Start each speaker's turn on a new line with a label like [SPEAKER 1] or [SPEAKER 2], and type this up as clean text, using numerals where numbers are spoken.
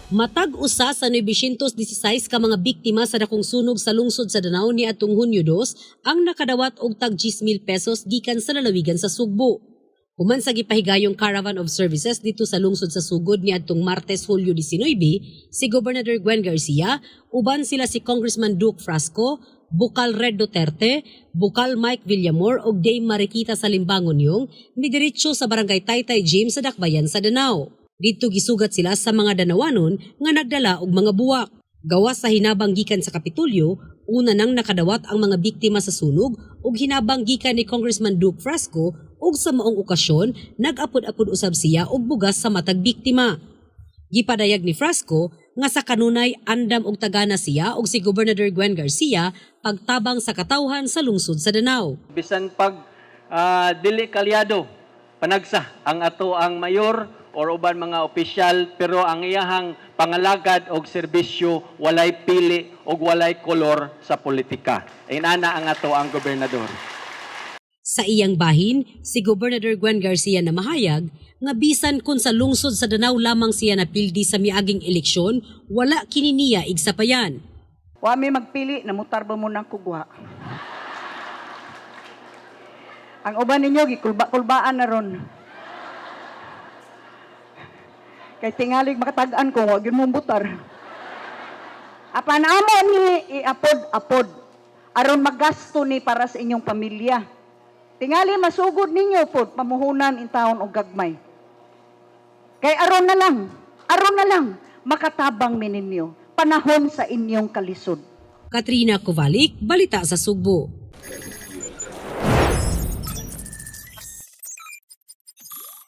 [SPEAKER 1] Matag usa sa 916 ka mga biktima sa dakong sunog sa lungsod sa Danao niadtong Hunyo 2 ang nakadawat og tag 10,000 pesos gikan sa lalawigan sa Sugbo. Human sa gipahigayong Caravan of Services didto sa lungsod sa Sugod niadtong Martes, Hulyo 19, si Gobernador Gwen Garcia, uban sila si Congressman Duke Frasco, Bukal Red Duterte, Bukal Mike Villamor ug Dame Mariquita Salimbangon Yeung midiretso sa Barangay Taytay Gym sa Dakbayan sa Danao. Didto gisugat sila sa mga Danawanon nga nagdala og mga buwak. Gawas sa hinabang gikan sa Kapitolyo, una nang nakadawat ang mga biktima sa sunog ug hinabang gikan ni Congressman Duke Frasco ug sa maong okasyon nag-apod-apod usab siya og bugas sa matag biktima. Gipadayag ni Frasco nga sa kanunay andam og tagana siya og si Gobernador Gwen Garcia pagtabang sa katawhan sa lungsod sa Danao.
[SPEAKER 2] Bisan pag dili kalyado, panagsa ang ato ang mayor or uban mga opisyal, pero ang iyahang pangalagad og serbisyo walay pili og walay kolor sa politika. Inana ang ato ang gobernador.
[SPEAKER 1] Sa iyang bahin, si Gobernador Gwen Garcia namahayag nga bisan kung sa lungsod sa Danao lamang siya napildi sa miaging eleksyon, wala kini niya igsapayan.
[SPEAKER 3] Wa mi magpili, namutar ba mo ng kugwa? Ang uban ninyo, gikulba-kulbaan na ron. Kay tingalig makatag-an ko, wa gyud mo butar. Apan amo ni iapod-apod aron magasto ni para sa inyong pamilya. Tingali masugod ninyo pod pamuhunan in taon og gagmay. Kay aron na lang makatabang mi ninyo panahon sa inyong kalisod.
[SPEAKER 1] Katrina Kovalik, Balita sa Sugbo.